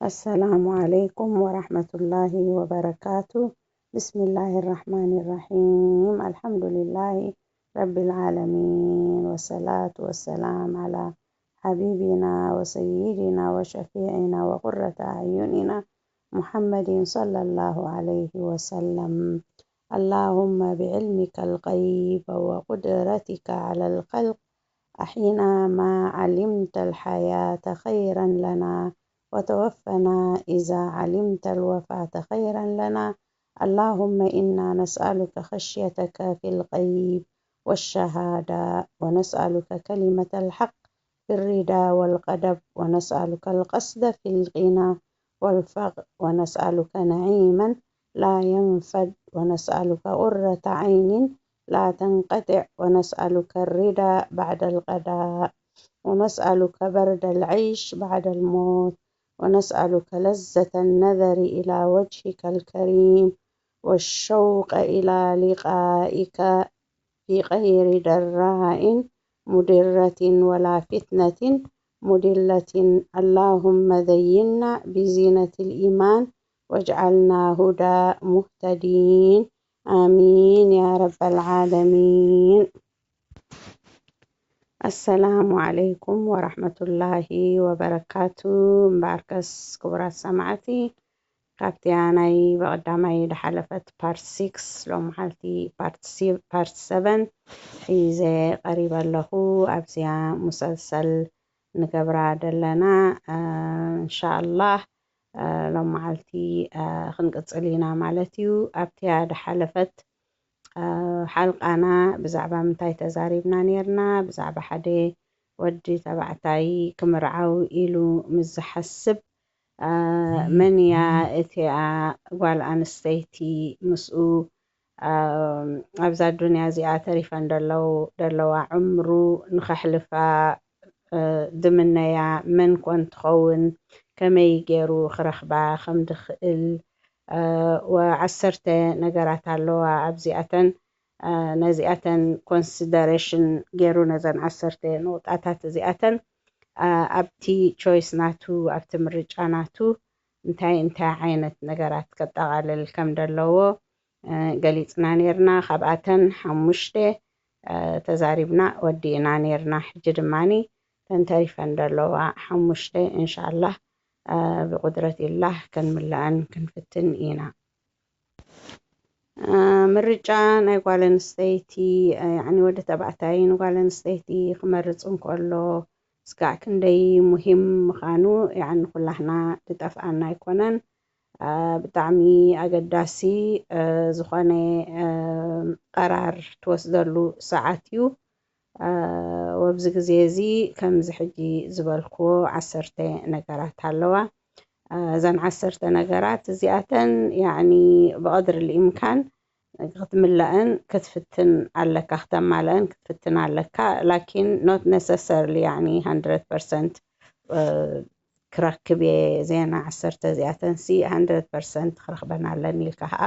السلام عليكم ورحمة الله وبركاته. بسم الله الرحمن الرحيم. الحمد لله رب العالمين، والصلاة والسلام على حبيبنا وسيدنا وشفيعنا وقرة أعيننا محمد صلى الله عليه وسلم. اللهم بعلمك الغيب وقدرتك على الخلق أحينا ما علمت الحياة خيرا لنا، وتوفنا إذا علمت الوفاة خيرا لنا. اللهم إنا نسألك خشيتك في الغيب والشهادة، ونسألك كلمة الحق في الرضا والغضب، ونسألك القصد في الغنى والفقر، ونسألك نعيما لا ينفد، ونسألك قرة عين لا تنقطع، ونسألك الرضا بعد القضاء، ونسألك برد العيش بعد الموت، ونسألك لذة النظر إلى وجهك الكريم والشوق إلى لقائك في غير ضراء مضرة ولا فتنة مضلة. اللهم زينا بزينة الإيمان واجعلنا هدى مهتدين. آمين يا رب العالمين. السلام عليكم ورحمة الله وبركاته. እምበኣርከስ ክቡራት ሰማዕቲ፣ ካብቲያ ናይ ብቐዳማይ ዝሓለፈት ፓርት ሲክስ ሎም መዓልቲ ፓርት ሲ-፣ ፓርት ሰቨን ሒዘ ቀሪበ ኣለኹ። ኣብዚያ ሙሰልሰል ንገብራ ዘለና፣ እ፣ እንሻኣላህ፣ እ፣ ሎም መዓልቲ፣ እ፣ ክንቅጽል ኢና ማለት እዩ። ኣብቲያ ዝሓለፈት፣ እ፣ ሓልቃና ብዛዕባ ምንታይ ተዛሪብና ኔርና? ብዛዕባ ሓደ ወዲ ተባዕታይ ክምርዓው ኢሉ ምስ ዝሓስብ፣ እ፣ መን እያ እቲኣ ጓል ኣንስተይቲ ምስኡ፣ እ፣ ኣብዛ ዱንያ እዚኣ ተሪፈን ደለው-፣ ደለዋ ዕምሩ ንኸሕልፋ፣ እ፣ ዝምነያ መን ኮን ትኸውን? ከመይ ገይሩ ክረኽባ ከም ድኽእል፣ እ፣ ወ-፣ ዓሰርተ ነገራት ኣለዋ ኣብዚኣተን። እ፣ ነዚኣተን ኮንሲደሬሽን ገይሩ ነዘን ዓሰርተ ንቑጣታት እዚኣተን፣ እ፣ ኣብቲ ቾይስ ናቱ፣ ኣብቲ ምርጫ ናቱ እንታይ እንታይ ዓይነት ነገራት ከጠቓልል ከም ዘለዎ፣ እ፣ ገሊጽና ኔርና። ካብኣተን ሓሙሽተ፣ እ፣ ተዛሪብና ወዲእና ኔርና። ሕጂ ድማኒ ተንተሪፈን ዘለዋ ሓሙሽተ እንሻላህ፣ እ፣ ብቁድረት ኢላህ ከንምልኣን ክንፍትን ኢና። እ፣ ምርጫ ናይ ጓል ኣንስተይቲ፣ እ፣ ያዕኒ ወዲ ተባዕታይ ንጓል ኣንስተይቲ ክመርጽ እንከሎ ስጋዕ ክንደይ ሙሂም ምዃኑ፣ ያዕኒ ኩላህና ዝጠፍኣና ኣይኮነን። እ፣ ብጣዕሚ ኣገዳሲ፣ እ፣ ዝኾነ፣ እ፣ ቀራር ትወስደሉ ሰዓት እዩ። እ፣ ወብዚ ግዜ እዚ ከምዚ ሕጂ ዝበልክዎ ዓሰርተ ነገራት ኣለዋ። እ፣ እዘን ዓሰርተ ነገራት እዚኣተን፣ ያዕኒ ብቐድሪ ልኢምካን ክትምለአን ክትፍትን ኣለካ፣ ክተማልአን ክትፍትን ኣለካ። ላኪን ኖት ነሰሰርሊ፣ ያዕኒ ሃንድረድ ፐርሰንት፣ እ፣ ክረክብ እየ፣ እዘን ዓሰርተ እዚኣተን ሲ ሃንድረድ ፐርሰንት ክረኽበን ኣለኒ ኢልካ ኸዓ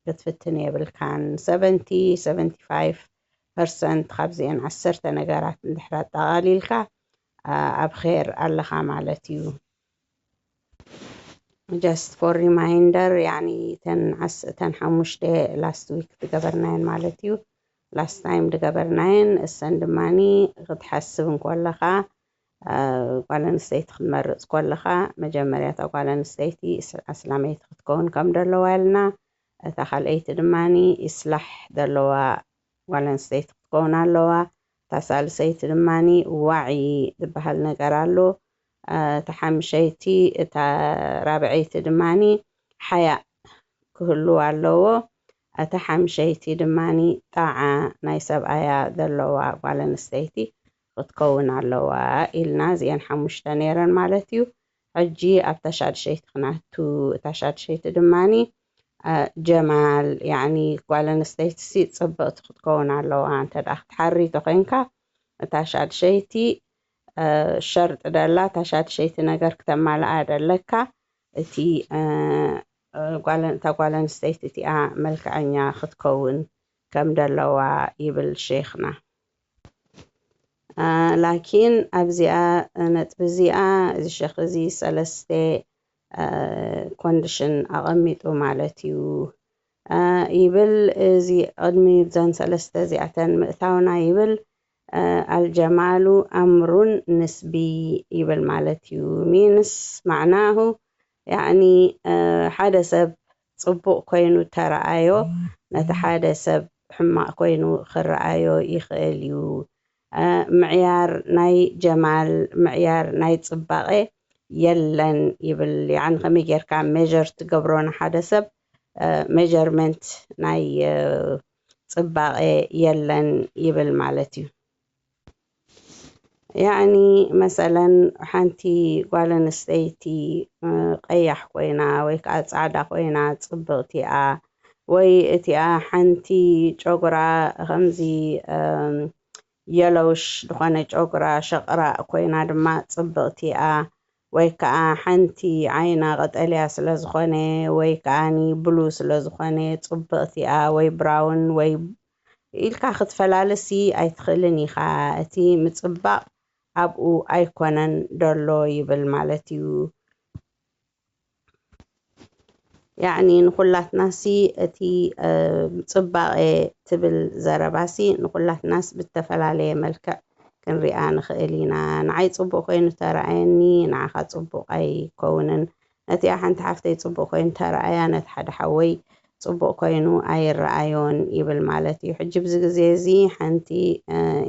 ክትፍትን የብልካን። ሰቨንቲ፣ ሰቨንቲ ፋይቭ ፐርሰንት ካብዚአን ዓሰርተ ነገራት እንድሕር ኣጠቓሊልካ፣ ኣ-፣ ኣብ ኼር ኣለኻ ማለት እዩ። Just for reminder፣ ያኒ፣ ተን ዓስ-፣ ተን ሓሙሽተ ላስት ዊክ ዝገበርናየን ማለት እዩ። ላስት ታይም ዝገበርናየን፣ እሰን ድማኒ ክትሓስብ እንከለኻ፣ እ፣ ጓል ኣንስተይቲ ክትመርጽ ከለኻ፣ መጀመርያ እታ ጓል ኣንስተይቲ እስ-፣ ኣስላመይቲ ክትከውን ከም ዘለዋ ኢልና፣ እታ ካልኣይቲ ድማኒ ኢስላሕ ዘለዋ ጓል ኣንስተይቲ ክትከውን ኣለዋ። እታ ሳልሰይቲ ድማኒ ዋዒ ዝበሃል ነገር ኣሎ። እ፣ እታ ሓምሸይቲ፣ እታ ራብዐይቲ ድማኒ ሓያእ ክህልዋ ኣለዎ። እታ ሓምሸይቲ ድማኒ ጣዓ ናይ ሰብኣያ ዘለዋ ጓል ኣንስተይቲ ክትከውን ኣለዋ ኢልና፣ እዚአን ሓሙሽተ ነይረን ማለት እዩ። ሕጂ ኣብታ ሻድሸይቲ ክናቱ፣ እታ ሻድሸይቲ ድማኒ፣ እ፣ ጀማል፣ ያዕኒ ጓል ኣንስተይቲ ሲ ጽብቕቲ ክትከውን ኣለዋ። እንተ ደኣ ክትሓሪ ተኾይንካ፣ እታ ሻድሸይቲ፣ እ፣ ሸርጢ ደላ፣ እታ ሻድሸይቲ ነገር ክተማልኣ ደለካ፣ እቲ፣ እ፣ እ፣ ጓል-፣ እታ ጓል ኣንስተይቲ እቲኣ መልክዐኛ ክትከውን ከም ደለዋ ይብል ሼኽና። እ፣ ላኪን ኣብዚኣ፣ እ፣ ነጥቢ እዚኣ፣ እዚ ሼኽ እዚ ሰለስተ፣ ኮንዲሽን ኣቐሚጡ ማለት እዩ ይብል። እዚ ቅድሚ ብዘን ሰለስተ እዚኣተን ምእታውና ይብል፣ ኣልጀማሉ ኣምሩን ንስቢ ይብል ማለት እዩ። ሚንስ ማዕናሁ ያዕኒ ሓደ ሰብ ፅቡቕ ኮይኑ ተረኣዮ፣ ነቲ ሓደ ሰብ ሕማቕ ኮይኑ ክረኣዮ ይኽእል እዩ። ምዕያር ናይ ጀማል፣ ምዕያር ናይ ፅባቐ የለን ይብል። ያዕኒ ከመይ ጌርካ ሜር ትገብሮ ንሓደ ሰብ፣ ሜርመንት ናይ ፅባቐ የለን ይብል ማለት እዩ። ያዕኒ መሰለን ሓንቲ ጓል ኣንስተይቲ ቀያሕ ኮይና ወይ ከዓ ፃዕዳ ኮይና ፅብቕቲ እያ፣ ወይ እቲኣ ሓንቲ ጨጉራ ከምዚ የለውሽ ዝኾነ ጨጉራ ሸቕራእ ኮይና ድማ ፅብቕቲ እያ፣ ወይ ከዓ ሓንቲ ዓይና ቀጠልያ ስለ ዝኾነ ወይ ከዓ ብሉ ስለ ዝኾነ ፅብቕቲ እያ፣ ወይ ብራውን ወይ ኢልካ ክትፈላልሲ ኣይትኽእልን ኢኻ። እቲ ምፅባቕ ኣብኡ ኣይኮነን ደሎ ይብል ማለት እዩ። ያዕኒ ንኹላትናሲ እቲ ፅባቐ ትብል ዘረባሲ ንኹላትናስ ብተፈላለየ መልክዕ ክንሪኣ ንኽእል ኢና። ንዓይ ፅቡቕ ኮይኑ ተረኣየኒ ንዓኻ ፅቡቕ ኣይከውንን። ነቲኣ ሓንቲ ሓፍተይ ፅቡቕ ኮይኑ ተረኣያ ነቲ ሓደ ሓወይ ፅቡቕ ኮይኑ ኣይረኣዮን ይብል ማለት እዩ። ሕጂ ብዚ ግዜ እዚ ሓንቲ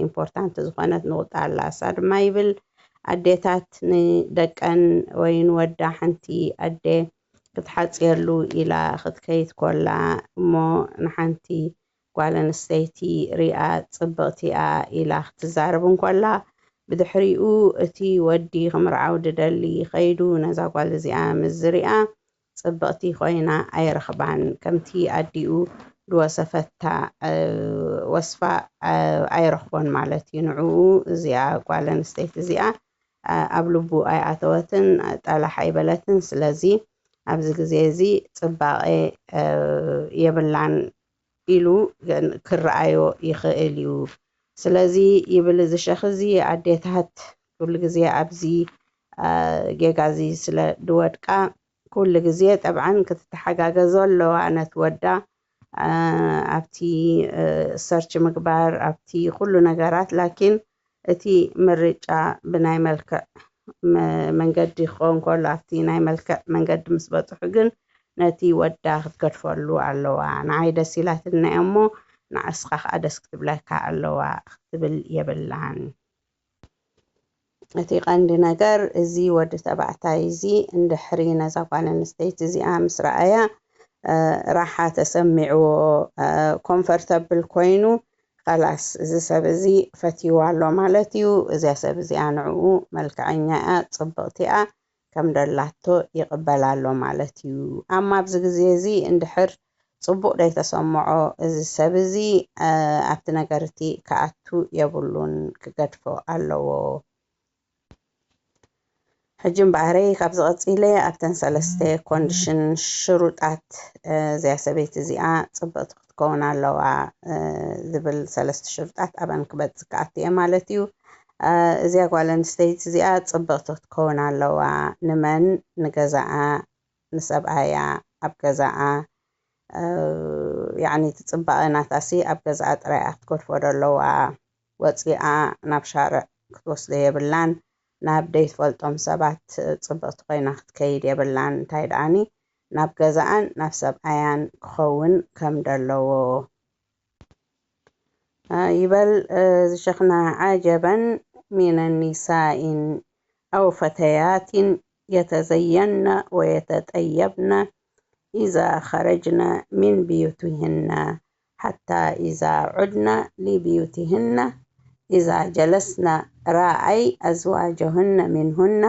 ኢምፖርታንት ዝኾነት ንቑጣ ኣላ። እሳ ድማ ይብል ኣዴታት ንደቀን ወይ ንወዳ ሓንቲ ኣዴ ክትሓፅየሉ ኢላ ክትከይድ ኮላ እሞ ንሓንቲ ጓል ኣንስተይቲ ሪኣ ፅብቕቲ እያ ኢላ ክትዛረብ እንኮላ ብድሕሪኡ እቲ ወዲ ክምርዓው ድደሊ ከይዱ ነዛ ጓል እዚኣ ምስ ዝሪኣ ፅብቕቲ ኮይና ኣይረኽባን። ከምቲ ኣዲኡ ዝወሰፈታ ወስፋ ኣይረኽቦን ማለት እዩ። ንዕኡ እዚኣ ጓል ኣንስተይቲ እዚኣ ኣብ ልቡ ኣይኣተወትን፣ ጠላሕ ኣይበለትን። ስለዚ ኣብዚ ግዜ እዚ ፅባቐ የብላን ኢሉ ክረኣዮ ይኽእል እዩ። ስለዚ ይብል እዚ ሸኽ እዚ ኣዴታት ኩሉ ግዜ ኣብዚ ጌጋ እዚ ስለ ድወድቃ ኩሉ ግዜ ጠብዓን ክትተሓጋገዞ ኣለዋ ነቲ ወዳ ኣብቲ ሰርች ምግባር ኣብቲ ኩሉ ነገራት ላኪን እቲ ምርጫ ብናይ መልክዕ መንገዲ ክኸውን ከሎ ኣብቲ ናይ መልክዕ መንገዲ ምስ በፅሑ ግን ነቲ ወዳ ክትገድፈሉ ኣለዋ። ንዓይ ደስ ኢላትኒ እሞ ንዓስኻ ከዓ ደስ ክትብለካ ኣለዋ ክትብል የብላን። እቲ ቀንዲ ነገር እዚ ወዲ ተባዕታይ እዚ እንድሕሪ ነዛ ጓል ኣንስተይቲ እዚኣ ምስ ረኣያ ራሓ ተሰሚዕዎ ኮምፈርተብል ኮይኑ ኸላስ እዚ ሰብ እዚ ፈትይዋ ኣሎ ማለት እዩ። እዚኣ ሰብ እዚኣ ንዕኡ መልክዐኛ እያ፣ ፅብቕቲ እያ፣ ከም ደላቶ ይቕበላ ኣሎ ማለት እዩ። ኣማ ኣብዚ ግዜ እዚ እንድሕር ፅቡቕ ደይተሰምዖ እዚ ሰብ እዚ ኣብቲ ነገር እቲ ክኣቱ የብሉን፣ ክገድፎ ኣለዎ። ሕጂ እምበኣረይ ካብዚ ቀፂለ ኣብተን ሰለስተ ኮንዲሽን ሽሩጣት እዚኣ ሰበይቲ እዚኣ ፅብቕቲ ክትከውን ኣለዋ ዝብል ሰለስተ ሽሩጣት ኣበን ክበፅእ ክኣቱ እየ ማለት እዩ። እዚኣ ጓል ኣንስተይቲ እዚኣ ፅብቕቲ ክትከውን ኣለዋ። ንመን? ንገዛኣ፣ ንሰብኣያ፣ ኣብ ገዛኣ ያዕኒ እቲ ፅባቐ ናታሲ ኣብ ገዛኣ ጥራይ ክትገድፎ ደለዋ። ወፂኣ ናብ ሻርዕ ክትወስዶ የብላን። ናብ ደይትፈልጦም ሰባት ፅብቕቲ ኮይና ክትከይድ የብላን። እንታይ ደኣኒ ናብ ገዛኣን ናብ ሰብኣያን ክኸውን ከም ደለዎ ይበል ዝሸኽና። ዓጀበን ሚን ኒሳኢን ኣው ፈተያትን የተዘየና ወየተጠየብና إذا خرجن من بيوتهن حتى إذا عدن لبيوتهن إذا جلسن رأي أزواجهن منهن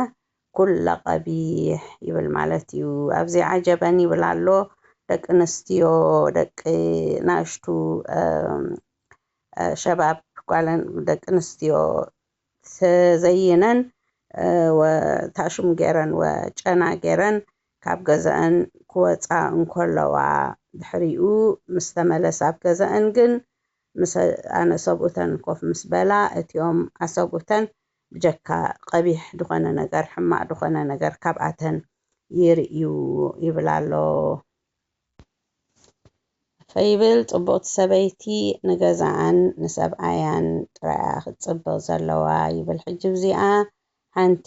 كل قبيح ይብል ማለት እዩ። ኣብዚ ዓጀበን ይብል ኣሎ ደቂ ኣንስትዮ ደቂ ናሽቱ ሸባብ ጓለን ደቂ ኣንስትዮ ተዘይነን ታሹም ገይረን ወጨና ገይረን ካብ ገዛአን ክወፃ እንከለዋ ድሕሪኡ ምስ ተመለሳ ኣብ ገዛአን ግን ምስ ኣነ ሰብኡተን ኮፍ ምስ በላ እቲኦም ኣሰብኡተን ብጀካ ቀቢሕ ዝኾነ ነገር ሕማቕ ዝኾነ ነገር ካብኣተን ይርእዩ ይብል ኣሎ። ፈይብል ጽቡቕቲ ሰበይቲ ንገዛኣን ንሰብኣያን ጥራያ ክትጽበ ዘለዋ ይብል። ሕጂ እዚኣ ሓንቲ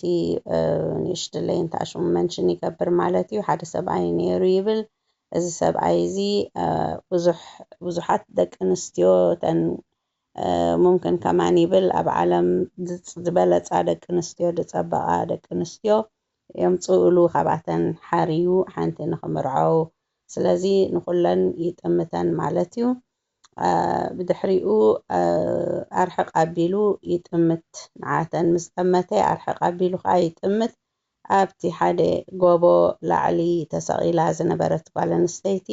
ንእሽትለይ እንታ ሽሙ መንሽን ይገብር ማለት እዩ። ሓደ ሰብኣይ ነይሩ ይብል። እዚ ሰብኣይ እዚ ብዙሕ ብዙሓት ደቂ ኣንስትዮ ተን ሙምክን ከማን ይብል ኣብ ዓለም ዝበለፃ ደቂ ኣንስትዮ ዝፀበቓ ደቂ ኣንስትዮ የምፅእሉ ካብኣተን ሓርዩ ሓንቲ ንክምርዐው። ስለዚ ንኩለን ይጥምተን ማለት እዩ። ብድሕሪኡ ኣርሕቕ ኣቢሉ ይጥምት። ንዓተን ምስ ጠመተ ኣርሕቕ ኣቢሉ ከዓ ይጥምት። ኣብቲ ሓደ ጎቦ ላዕሊ ተሰቒላ ዝነበረት ጓል ኣንስተይቲ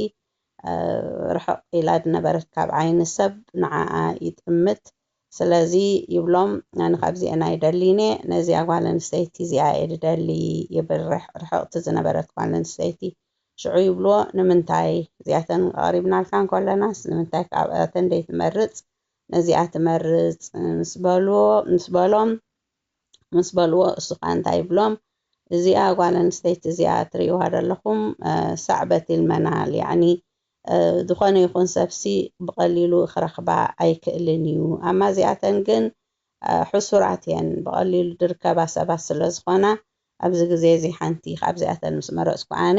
ርሕቕ ኢላ ዝነበረት ካብ ዓይኒ ሰብ ንዓኣ ይጥምት። ስለዚ ይብሎም ኣነ ካብዚአን ኣይደሊን እየ፣ ነዚኣ ጓል ኣንስተይቲ እዚኣ እየ ዝደሊ ይብል። ርሕቕቲ ዝነበረት ጓል ኣንስተይቲ ሽዑ ይብልዎ ንምንታይ እዚኣተን ኣቕሪብናልካ እንከለናስ ንምንታይ ካብኣተን ደይትመርፅ ነዚኣ ትመርፅ ምስ በልዎ ምስ በሎም ምስ በልዎ እሱ ከዓ እንታይ ይብሎም እዚኣ ጓል ኣንስተይቲ እዚኣ ትርእይዋ ዘለኹም ሳዕበት ኢልመናል ያዕኒ ዝኾነ ይኹን ሰብሲ ብቐሊሉ ክረኽባ ኣይክእልን እዩ። ኣማ እዚኣተን ግን ሕሱራት እየን ብቐሊሉ ድርከባ ሰባት ስለ ዝኾና ኣብዚ ግዜ እዚ ሓንቲ ካብዚኣተን ምስ መረፅኩ ኣነ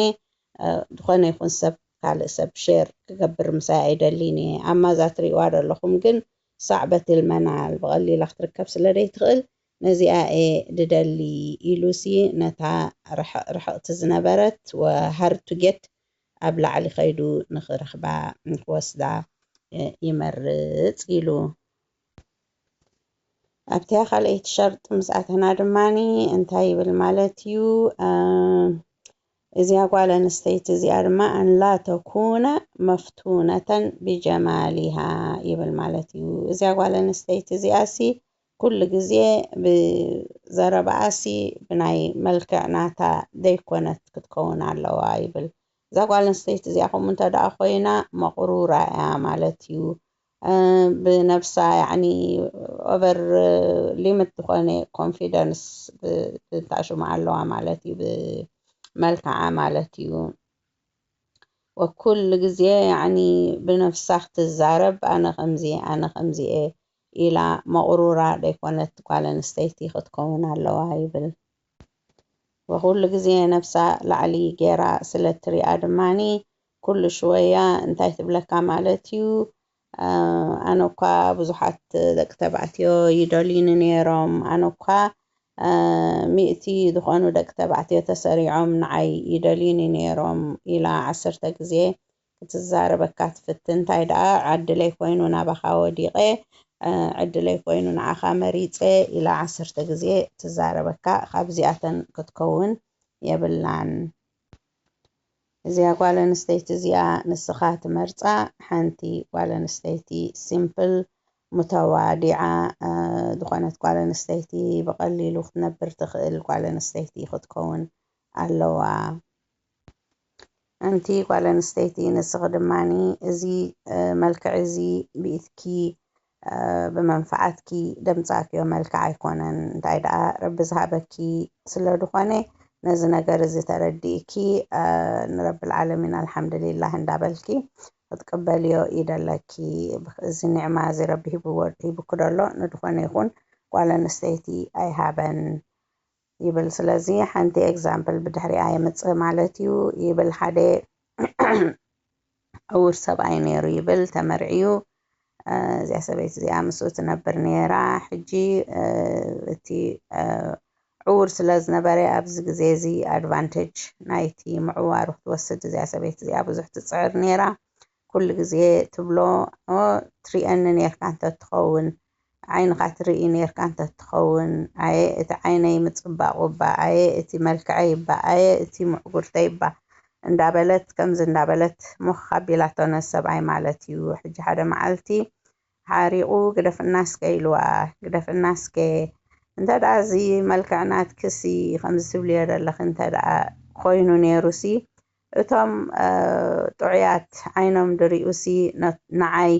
ዝኾነ ይኹን ሰብ ካልእ ሰብ ሼር ክገብር ምሳይ ኣይደሊን እየ። ኣብ ማዛ ትሪእዋ ዘለኹም ግን ሳዕበት ኢልመናል ብቐሊላ ክትርከብ ስለ ዘይትኽእል ነዚኣ እየ ድደሊ ኢሉሲ ነታ ርሕቕቲ ዝነበረት ወሃርቱጌት ኣብ ላዕሊ ከይዱ ንኽረኽባ ንክወስዳ ይመርፅ ኢሉ። ኣብቲያ ካልኣይቲ ሸርጢ ምስ ኣተና ድማ እንታይ ይብል ማለት እዩ? እዚኣ ጓል ኣንስተይቲ እዚኣ ድማ ኣንላ ተኩነ መፍቱነተን ብጀማሊሃ ይብል ማለት እዩ። እዚኣ ጓል ኣንስተይቲ እዚኣ ሲ ኩሉ ግዜ ብዘረባኣ ሲ ብናይ መልክዕ ናታ ዘይኮነት ክትከውን ኣለዋ ይብል። እዛ ጓል ኣንስተይቲ እዚኣ ከምኡ እንተ ደኣ ኮይና መቑሩራ እያ ማለት እዩ። ብነብሳ ያዕኒ ኦቨር ሊምት ዝኾነ ኮንፊደንስ ብታሽሙ ኣለዋ ማለት እዩ ብመልክዓ ማለት እዩ። ወኩሉ ግዜ ያዕኒ ብነፍሳ ክትዛረብ ኣነ ከምዚ ኣነ ከምዚ እየ ኢላ መቑሩራ ደይኮነት ጓል ኣንስተይቲ ክትከውን ኣለዋ ይብል። ወኩሉ ግዜ ነብሳ ላዕሊ ጌራ ስለ ትሪኣ ድማኒ ኩሉ ሽወያ እንታይ ትብለካ ማለት እዩ ኣነ እኳ ብዙሓት ደቂ ተባዕትዮ ይደልዩኒ ነይሮም ኣነ እኳ ሚእቲ ዝኾኑ ደቂ ተባዕትዮ ተሰሪዖም ንዓይ ይደልዩኒ ነይሮም ኢላ ዓሰርተ ግዜ ክትዛረበካ ትፍትን እንታይ ደኣ ዕድለይ ኮይኑ ናባኻ ወዲቐ ዕድለይ ኮይኑ ንዓኻ መሪፀ ኢላ ዓሰርተ ግዜ ትዛረበካ ካብዚኣተን ክትከውን የብላን። እዚኣ ጓል ኣንስተይቲ እዚኣ ንስኻ ትመርፃ ሓንቲ ጓል ኣንስተይቲ ሲምፕል ሙተዋዲዓ ዝኾነት ጓል ኣንስተይቲ ብቐሊሉ ክትነብር ትኽእል ጓል ኣንስተይቲ ክትከውን ኣለዋ። ኣንቲ ጓል ኣንስተይቲ ንስኺ ድማኒ እዚ መልክዕ እዚ ብኢትኪ ብመንፍዓትኪ ደምፃእክዮ መልክዕ ኣይኮነን እንታይ ደኣ ረቢ ዝሃበኪ ስለ ዝኾነ ነዚ ነገር እዚ ተረዲእኪ ንረብል ዓለሚን ኣልሓምድሊላህ እንዳበልኪ ክትቅበልዮ ይደለኪ። እዚ ኒዕማ እዚ ረቢ ሂብኪ ደሎ ንድኾነ ይኹን ጓል ኣንስተይቲ ኣይሃበን። ይብል ስለዚ ሓንቲ ኤግዛምፕል ብድሕሪኣ የምፅእ ማለት እዩ ይብል ሓደ ዕውር ሰብኣይ ነይሩ ይብል ተመርዕዩ እዚኣ ሰበይቲ እዚኣ ምስኡ ትነብር ነይራ ሕጂ እቲ ዕውር ስለ ዝነበረ ኣብዚ ግዜ እዚ ኣድቫንቴጅ ናይቲ ምዕዋሩ ክትወስድ እዚኣ ሰበይቲ እዚኣ ብዙሕ ትፅዕር ነይራ ኩሉ ግዜ ትብሎ ትሪእየኒ ነርካ እንተትኸውን ዓይንኻ ትርኢ ነርካ እንተትኸውን ኣየ እቲ ዓይነይ ምፅባቑ እባ ኣየ እቲ መልክዐይ እባ ኣየ እቲ ምዕጉርተይ እባ እንዳበለት ከምዚ እንዳበለት ሞኽ ኣቢላቶ ነዚ ሰብኣይ ማለት እዩ። ሕጂ ሓደ መዓልቲ ሓሪቑ ግደፍና እስከ ኢልዋ። ግደፍና እስከ እንተ ደኣ እዚ መልክዕ ናትክሲ ከምዚ ትብልዮ ዘለኺ እንተ ደኣ ኮይኑ ነይሩሲ እቶም ጥዑያት ዓይኖም ድሪኡሲ ንዓይ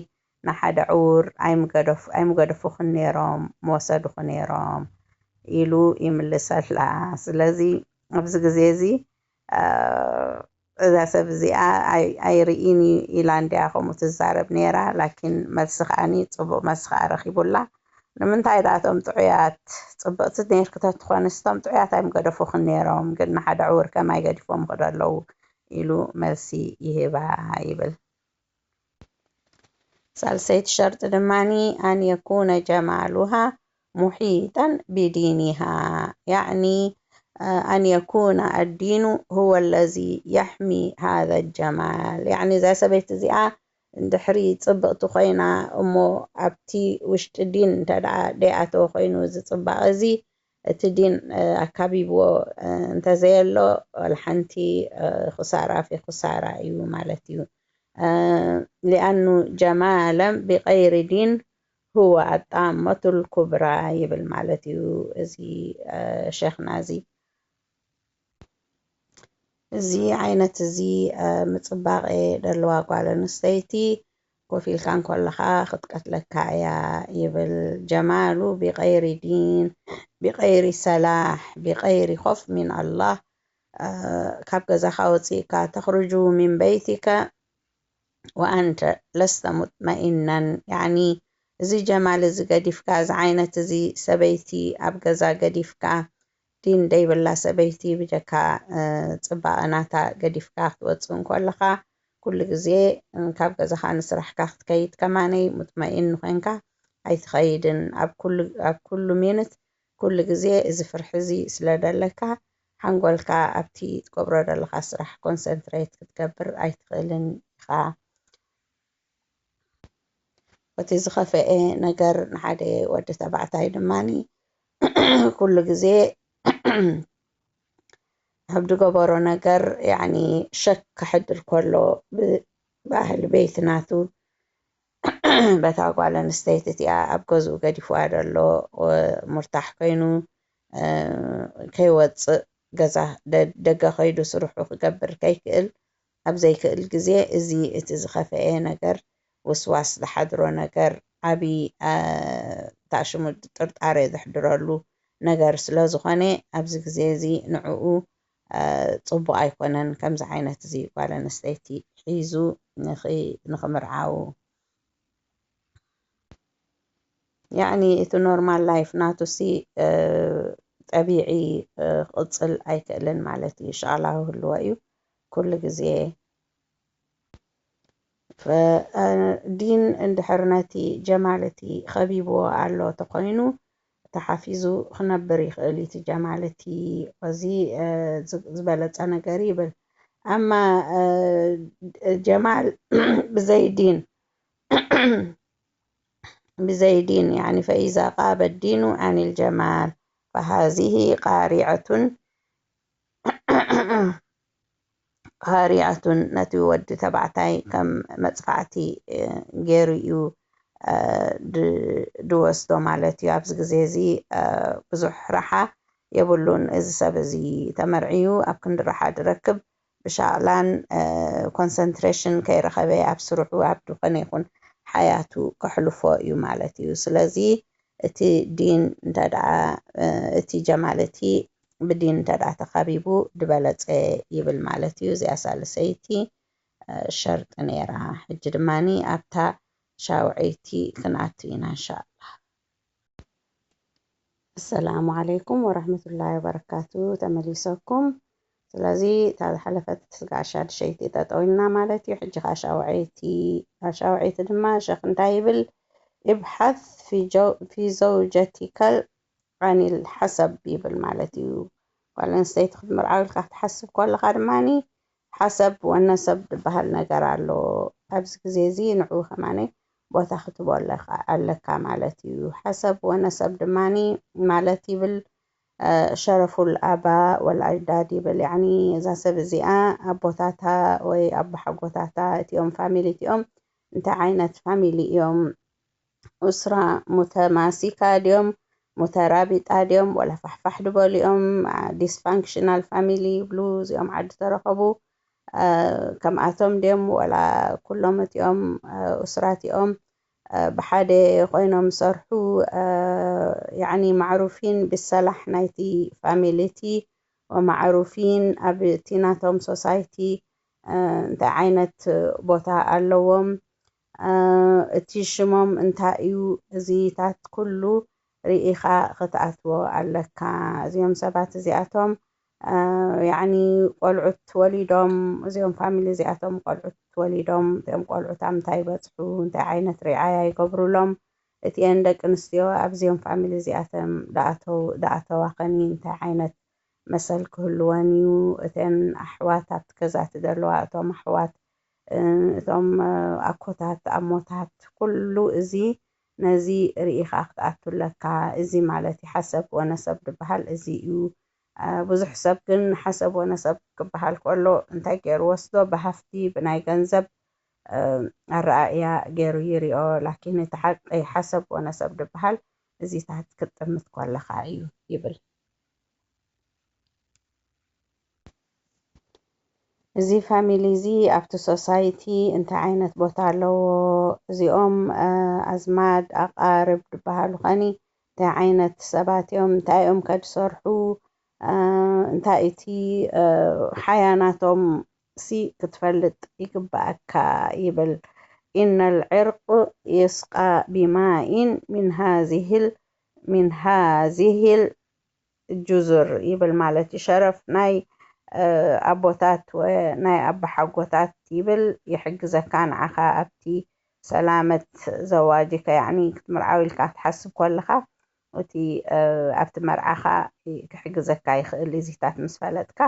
ንሓደ ዕውር ኣይምገደፉኽን ነይሮም ምወሰዱኺ ነይሮም ኢሉ ይምልሰላ። ስለዚ ኣብዚ ግዜ እዚ እዛ ሰብ እዚኣ ኣይርእይን ኢላ እንድያ ከምኡ ትዛረብ ነይራ። ላኪን መልሲ ከዓኒ ፅቡቕ መልሲ ከዓ ረኪቡላ። ንምንታይ ደኣ እቶም ጥዑያት ፅብቕቲ ነርኪ ተትኾንስ እቶም ጥዑያት ኣይምገደፉኽን ነይሮም፣ ግን ንሓደ ዕውር ከማይ ገዲፎም ይኸዱ ኣለዉ ኢሉ መልሲ ይህባ ይብል። ሳልሰይቲ ሸርጢ ድማኒ ኣን የኩነ ጀማሉሃ ሙሒጠን ቢዲኒሃ፣ ያዕኒ ኣን የኩነ ኣዲኑ ሁወ ለዚ የሕሚ ሃዘ ጀማል። ያዕኒ እዛ ሰበይቲ እዚኣ እንድሕሪ ጽብቕቲ ኮይና እሞ ኣብቲ ውሽጢ ዲን እንተ ደኣ ደይኣተወ ኮይኑ እዚ ጽባቐ እዚ እቲ ዲን ኣካቢብዎ እንተዘየሎ ዋላ ሓንቲ ክሳራ ፊ ክሳራ እዩ ማለት እዩ። ሊኣኑ ጀማለን ብቀይሪ ዲን ሁወ ኣጣመቱል ኩብራ ይብል ማለት እዩ እዚ ሸኽና እዚ። እዚ ዓይነት እዚ ምጽባቐ ደለዋ ጓል ኣንስተይቲ ኮፍ ኢልካ እንከለኻ ክትቀትለካ እያ ይብል። ጀማሉ ብቀይሪ ዲን ብቀይሪ ሰላሕ ብቀይሪ ኾፍ ሚን ኣላህ ካብ ገዛኻ ወፂእካ ተኽርጁ ሚን በይቲከ ወኣንተ ለስተ ሙጥመኢነን። ያዕኒ እዚ ጀማል እዚ ገዲፍካ፣ እዚ ዓይነት እዚ ሰበይቲ ኣብ ገዛ ገዲፍካ፣ ዲን ደይብላ ሰበይቲ ብጀካ ፅባቐ ናታ ገዲፍካ ክትወፅእ እንከለኻ ኩሉ ግዜ ካብ ገዛኻ ንስራሕካ ክትከይድ ከማነይ ሙጥመኢን ኮይንካ ኣይትኸይድን። ኣብ ኩሉ ሚኒት ኩሉ ግዜ እዚ ፍርሒ እዚ ስለ ደለካ ሓንጎልካ ኣብቲ ትገብሮ ዘለኻ ስራሕ ኮንሰንትሬት ክትገብር ኣይትኽእልን ኢኻ። እቲ ዝኸፈኤ ነገር ንሓደ ወዲ ተባዕታይ ድማኒ ኩሉ ግዜ ኣብ ዝገበሮ ነገር ያኒ ሸክ ከሕድር ከሎ ብባህሊ ቤት ናቱ በታ ጓል ኣንስተይቲ እቲኣ ኣብ ገዝኡ ገዲፍዋ ዘሎ ሙርታሕ ኮይኑ ከይወፅእ ገዛ ደገ ከይዱ ስርሑ ክገብር ከይክእል ኣብ ዘይክእል ግዜ እዚ እቲ ዝኸፈኤ ነገር ውስዋስ ዝሓድሮ ነገር ዓቢ ታሽሙ ጥርጣሬ ዘሕድረሉ ነገር ስለ ዝኾነ ኣብዚ ግዜ እዚ ንዕኡ ፅቡቕ ኣይኮነን ከምዚ ዓይነት እዚ ጓል ኣንስተይቲ ሒዙ ንኽምርዓው። ያዕኒ እቲ ኖርማል ላይፍ ናቱ ሲ ጠቢዒ ክቕፅል ኣይክእልን ማለት እዩ። ሻላ ህልዎ እዩ ኩሉ ግዜ። ዲን እንድሕር ነቲ ጀማል እቲ ኸቢብዎ ኣሎ ተኾይኑ ተሓፊዙ ክነብር ይኽእል እዩ። እቲ ጀማል እቲ እዚ ዝበለፀ ነገር ይብል። ኣማ ጀማል ብዘይ ዲን ብዘይ ዲን ያኒ ፈኢዛ ቃበ ዲኑ ዓኒል ጀማል ፈሃዚሂ ቃሪዐቱን ቃሪዐቱን ነቲ ወዲ ተባዕታይ ከም መፅፋዕቲ ገይሩ እዩ ድወስዶ ማለት እዩ። ኣብዚ ግዜ እዚ ብዙሕ ረሓ የብሉን። እዚ ሰብ እዚ ተመርዕዩ ኣብ ክንዲ ረሓ ድረክብ ብሻቕላን ኮንሰንትሬሽን ከይረኸበ ኣብ ስርሑ ኣብ ዝኾነ ይኹን ሓያቱ ከሕልፎ እዩ ማለት እዩ። ስለዚ እቲ ዲን እንተ ደኣ እቲ ጀማል እቲ ብዲን እንተ ደኣ ተኸቢቡ ድበለጸ ይብል ማለት እዩ። እዚኣ ሳልሰይቲ ሸርጢ ነይራ። ሕጂ ድማ ኣብታ ሻውዐይቲ ክንኣቱ ኢና እንሻላ። ኣሰላሙ ዓለይኩም ወረሕመቱላሂ ወበረካቱ። ተመሊሰኩም። ስለዚ እታ ዝሓለፈት ጋሻ ድሸይቲ ጠጠው ኢልና ማለት እዩ። ሕጂ ከዓ ሻውዐይቲ፣ ሻውዐይቲ ድማ ሸኽ እንታይ ይብል? ابحث في جو في زوجتك عن الحسب ይብል ማለት እዩ። ጓል ኣንስተይቲ ክትምርዓው ኢልካ ክትሓስብ ከለኻ ድማ ሓሰብ ወነሰብ ዝበሃል ነገር ኣሎ። ኣብዚ ግዜ እዚ ንዑ ከማነ ቦታ ክትቦ ኣለካ ማለት እዩ። ሓሰብ ወነሰብ ድማ ማለት ይብል ሸረፉል ኣባ ወልኣጅዳድ ይብል። ያኒ እዛ ሰብ እዚኣ ኣቦታታ ወይ ኣቦሓጎታታ እቲኦም ፋሚሊ እቲኦም እንታይ ዓይነት ፋሚሊ እዮም? ኡስራ ሙተማሲካ ድዮም ሙተራቢጣ ድዮም ወላ ፋሕፋሕ ድበሉ እዮም? ዲስፋንክሽናል ፋሚሊ ይብሉ እዚኦም ዓዲ ተረኸቡ። ከምኣቶም ድዮም ወላ ኩሎም እቲኦም ኡስራ እቲኦም ብሓደ ኮይኖም ሰርሑ። ያኒ ማዕሩፊን ብሰላሕ ናይቲ ፋሚሊ እቲ ወማዕሩፊን ኣብ እቲ ናቶም ሶሳይቲ እንታይ ዓይነት ቦታ ኣለዎም፣ እቲ ሽሞም እንታይ እዩ፣ እዚታት ኩሉ ርኢኻ ክትኣትዎ ኣለካ። እዚኦም ሰባት እዚኣቶም ያኒ ቆልዑት ወሊዶም፣ እዚኦም ፋሚሊ እዚኣቶም ቆልዑት ወሊዶም፣ እቲኦም ቆልዑት ኣብ እንታይ ይበፅሑ፣ እንታይ ዓይነት ርዓያ ይገብሩሎም፣ እቲኤን ደቂ ኣንስትዮ ኣብዚኦም ፋሚሊ እዚኣቶም ደኣተው ደኣተዋ ኸኒ እንታይ ዓይነት መሰል ክህልወን እዩ። እተን ኣሕዋት ኣብቲ ገዛ እቲ ዘለዋ እቶም ኣሕዋት እቶም ኣኮታት ኣሞታት ኩሉ እዚ ነዚ ርኢኻ ክትኣቱ ኣለካ። እዚ ማለት እዩ ሓሰብ ወነሰብ ዝበሃል እዚ እዩ። ብዙሕ ሰብ ግን ሓሰብ ወነሰብ ክበሃል ከሎ እንታይ ገይሩ ወስዶ ብሃፍቲ ብናይ ገንዘብ ኣረኣእያ ገይሩ ይሪኦ። ላኪን እቲ ሓቂ ሓሰብ ወነሰብ ዝበሃል እዚታት ክትጥምት ከለኻ እዩ ይብል። እዚ ፋሚሊ እዚ ኣብቲ ሶሳይቲ እንታይ ዓይነት ቦታ ኣለዎ? እዚኦም ኣዝማድ ኣቃርብ ዝበሃሉ ኸኒ እንታይ ዓይነት ሰባት እዮም? እንታይ እዮም ከድሰርሑ? እንታይ እቲ ሓያናቶም ሲ ክትፈልጥ ይግባኣካ ይብል። ኢነል ዕርቅ የስቃ ቢማኢን ሚን ሃዚሂል ሚን ሃዚሂል ጁዙር ይብል ማለት እዩ። ሸረፍ ናይ ኣቦታት ናይ ኣባሓጎታት ይብል ይሕግዘካ ንዓኻ ኣብቲ ሰላመት ዘዋጅከ ያኒ ክትምርዓው ኢልካ ክትሓስብ ከለኻ እቲ ኣብቲ መርዓኻ ክሕግዘካ ይኽእል እዚታት ምስ ፈለጥካ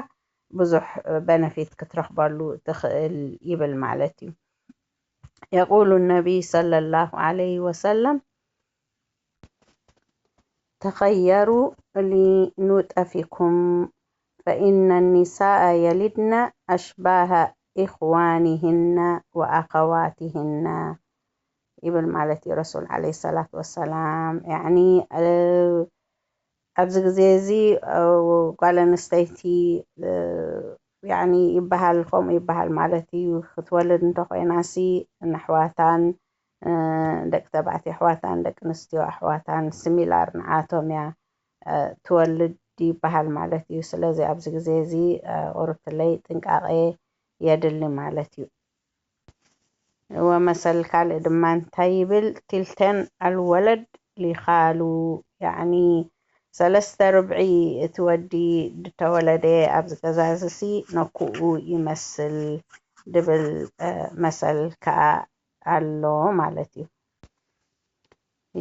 ብዙሕ በነፊት ክትረኽበሉ ትኽእል ይብል ማለት እዩ። የቁሉ ነቢይ ሰለላሁ ዓለይሂ ወሰለም ተኸየሩ ሊኑጠፊኩም ፈኢነ ኒሳአ የሊድነ ኣሽባሃ ኢኽዋኒህነ ወኣኸዋቲህነ ይብል ማለት እዩ ረሱል ዓለይሂ ሰላቱ ወሰላም። ያኒ ኣብዚ ግዜ እዚ ጓል ኣንስተይቲ ያኒ ይበሃል ከምኡ ይበሃል ማለት እዩ። ክትወልድ እንተኾይናሲ ንኣሕዋታን ደቂ ተባዕትዮ ኣሕዋታን ደቂ ኣንስትዮ ኣሕዋታን ስሚላር ንዓቶም እያ ትወልድ ይበሃል ማለት እዩ። ስለዚ ኣብዚ ግዜ እዚ ቁርብትለይ ጥንቃቄ የድሊ ማለት እዩ። ወመሰል ካልእ ድማ እንታይ ይብል? ቲልተን ኣልወለድ ሊኻሉ፣ ያዕኒ ሰለስተ ርብዒ እቲ ወዲ ድተወለደ ኣብዚ ገዛ እዚ ሲ ነኩኡ ይመስል ድብል መሰል ከኣ ኣሎ ማለት እዩ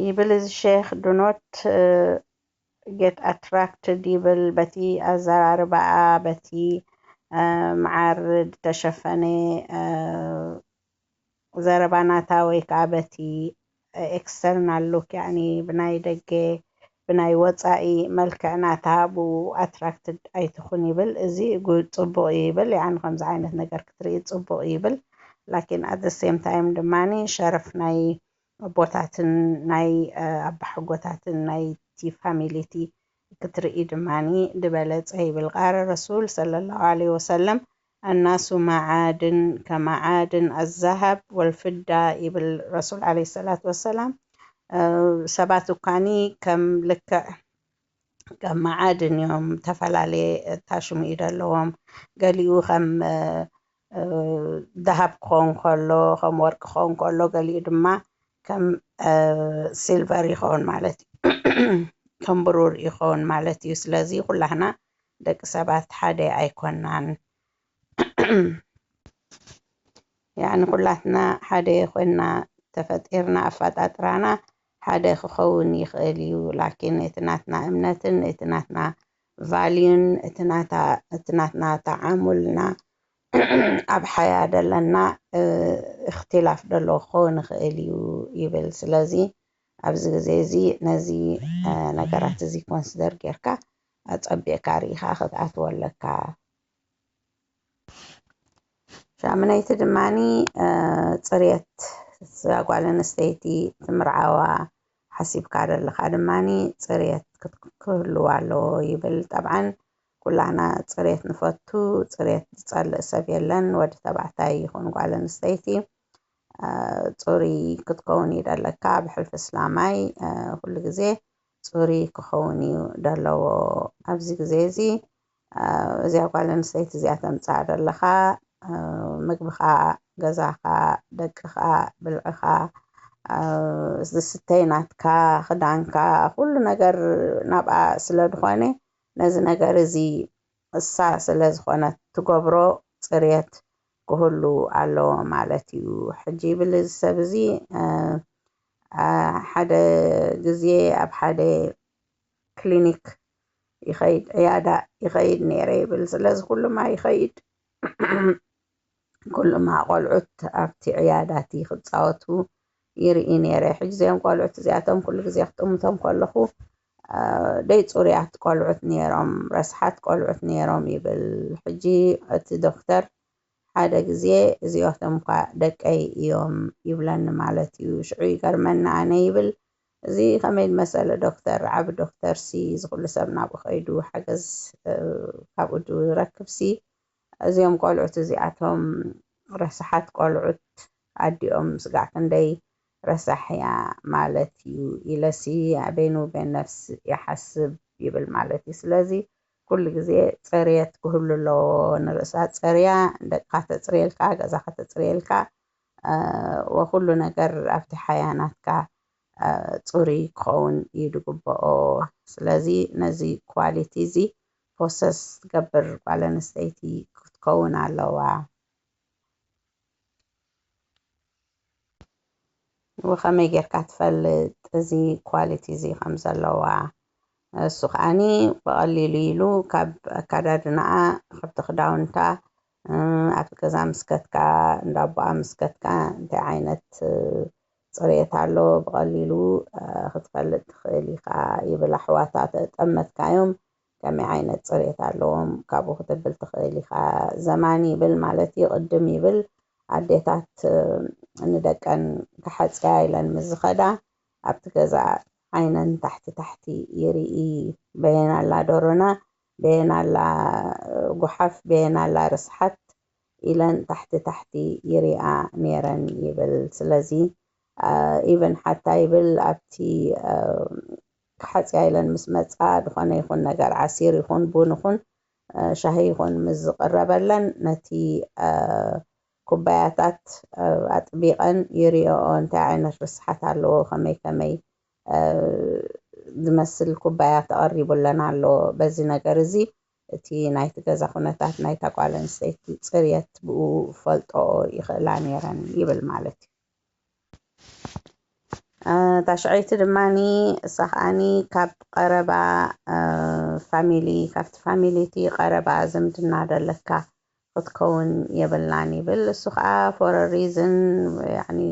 ይብል እዚ ሼኽ። ዱኖት ጌት ኣትራክትድ ይብል በቲ ኣዘራርባኣ፣ በቲ መዓር ዝተሸፈነ ዘረባ ናታ ወይ ከዓ በቲ ኤክስተርናል ሉክ ያኒ ብናይ ደገ ብናይ ወፃኢ መልክዕ ናታ ብኡ ኣትራክትድ ኣይትኹን ይብል። እዚ ጉ- ፅቡቅ እዩ ይብል። ያኒ ከምዚ ዓይነት ነገር ክትርኢ ፅቡቅ እዩ ይብል። ላኪን ኣት ሴም ታይም ድማ ሸረፍ ናይ ኣቦታትን ናይ ኣባሓጎታትን ናይቲ ፋሚሊቲ ክትርኢ ድማ ዝበለፀ ይብል። ቃለ ረሱል ሰለላሁ ዓለይሂ ወሰለም ኣናሱ መዓድን ከመዓድን ኣዛሃብ ወልፍዳ ይብል ረሱል ዓለይሂ ሰላቱ ወሰላም። ሰባት እኳኒ ከም ልክዕ ከም መዓድን እዮም። ተፈላለየ ታሽሙ እዩ ዘለዎም። ገሊኡ ከም ደሃብ ክኸውን ከሎ ከም ወርቂ ክኸውን ከሎ ገሊኡ ድማ ከም ሲልቨር ይኸውን ማለት እዩ። ከም ብሩር ይኸውን ማለት እዩ። ስለዚ ኩላህና ደቂ ሰባት ሓደ ኣይኮናን። ያኒ ኩላትና ሓደ ኮይና ተፈጢርና ኣፈጣጥራና ሓደ ክኸውን ይኽእል እዩ። ላኪን እቲ ናትና እምነትን እቲ ናትና ቫልዩን እቲ ናታ- እቲ ናትና ተዓሙልና ኣብ ሓያ ደለና እክትላፍ ደሎ ክኸውን ይኽእል እዩ ይብል። ስለዚ ኣብዚ ግዜ እዚ ነዚ ነገራት እዚ ኮንስደር ጌርካ ኣጸቢቕካ ርኢኻ ክትኣትዎ ኣለካ። ሻምነይቲ ድማኒ ጽርየት እዛ ጓል ኣንስተይቲ ትምርዓዋ ሓሲብካ ደለኻ ድማኒ ጽርየት ክህልዋ ኣለዎ ይብል። ጠብዓን ኩላና ጽርየት ንፈቱ፣ ጽርየት ዝጸልእ ሰብ የለን፣ ወዲ ተባዕታይ ይኹን ጓል ኣንስተይቲ ጽሩይ ክትከውን እዩ ደለካ። ብሕልፊ እስላማይ ኩሉ ግዜ ጽሩይ ክኸውን እዩ ደለዎ። ኣብዚ ግዜ እዚ እዚኣ ጓል ኣንስተይቲ እዚኣ ተምፅኣ ዘለኻ ምግብኻ፣ ገዛኻ፣ ደቅኻ፣ ብልዕኻ፣ ዝስተይ ናትካ፣ ክዳንካ፣ ኩሉ ነገር ናብኣ ስለ ዝኾነ ነዚ ነገር እዚ እሳ ስለ ዝኾነት ትገብሮ ፅርየት ክህሉ ኣለዎ ማለት እዩ። ሕጂ ይብል እዚ ሰብ እዚ ሓደ ግዜ ኣብ ሓደ ክሊኒክ ይኸይድ፣ ዕያዳ ይኸይድ ነይረ ይብል። ስለዚ ኩሉማ ይኸይድ ኩሉማ ቆልዑት ኣብቲ ዕያዳ እቲ ክፃወቱ ይርኢ ነይረ። ሕጂ እዚኦም ቆልዑት እዚኣቶም ኩሉ ግዜ ክጥምቶም ከለኹ ደይ ፅሩያት ቆልዑት ነይሮም፣ ረስሓት ቆልዑት ነይሮም ይብል። ሕጂ እቲ ዶክተር ሓደ ግዜ እዚኦቶም እኳ ደቀይ እዮም ይብለኒ ማለት እዩ። ሽዑ ይገርመኒ ኣነ ይብል። እዚ ከመይ መሰለ ዶክተር፣ ዓቢ ዶክተር ሲ እዚ ኩሉ ሰብ ናብኡ ከይዱ ሓገዝ ካብኡ ዝረክብ ሲ እዚኦም ቆልዑት እዚኣቶም ረሳሓት ቆልዑት ኣዲኦም ስጋዕ ክንደይ ረሳሕ እያ ማለት እዩ ኢለሲ በይኑ በይን ነፍስ ይሓስብ ይብል ማለት እዩ። ስለዚ ኩሉ ግዜ ፅርየት ክህሉ ኣለዎ። ንርእሳ ፀርያ፣ ደቅኻ ተፅርየልካ፣ ገዛኻ ተፅርየልካ፣ ወኩሉ ነገር ኣብቲ ሓያናትካ ፅሩይ ክኸውን እዩ ዝግበኦ። ስለዚ ነዚ ኳሊቲ እዚ ፖሰስ ትገብር ጓል ኣንስተይቲ ክትከውን ኣለዋ። ወኸመይ ጌርካ ትፈልጥ እዚ ኳሊቲ እዚ ከም ዘለዋ? እሱ ከዓኒ ብቐሊሉ ኢሉ ካብ ኣካዳድናኣ፣ ካብቲ ክዳውንታ፣ ኣብቲ ገዛ ምስ ከድካ፣ እንዳ ኣቦኣ ምስ ከድካ እንታይ ዓይነት ፅሬት ኣሎ ብቐሊሉ ክትፈልጥ ትኽእል ኢኻ ይብል። ኣሕዋታ ተጠመትካዮም ከመይ ዓይነት ፅሬት ኣለዎም ካብኡ ክትብል ትኽእል ኢኻ። ዘማን ይብል ማለት እዩ፣ ቅድም ይብል። ኣዴታት ንደቀን ክሓፅያ ኢለን ምስ ዝኸዳ ኣብቲ ገዛ ዓይነን ታሕቲ ታሕቲ ይርኢ። በየን ኣላ ደሮና፣ በየን ኣላ ጉሓፍ፣ በየን ኣላ ርስሓት ኢለን ታሕቲ ታሕቲ ይሪኣ ነይረን ይብል። ስለዚ ኢቨን ሓታ ይብል ኣብቲ ክሓፅያ ኢለን ምስ መፃ ዝኾነ ይኹን ነገር ዓሲር ይኹን ቡን ይኹን ሻሂ ይኹን ምስ ዝቕረበለን ነቲ ኩባያታት ኣጥቢቐን ይሪኦኦ እንታይ ዓይነት ርስሓት ኣለዎ፣ ከመይ ከመይ ዝመስል ኩባያ ተቐሪቡለን ኣሎ። በዚ ነገር እዚ እቲ ናይቲ ገዛ ኩነታት ናይታ ጓል ኣንስተይቲ ፅርየት ብኡ ፈልጦኦ ይኽእላ ነይረን ይብል ማለት እዩ። ታሽዐይቲ ድማኒ እሳ ከዓኒ ካብ ቀረባ ፋሚሊ ካብቲ ፋሚሊ እቲ ቀረባ ዝምድና ደለካ ክትከውን የብላን ይብል። እሱ ከዓ for a reason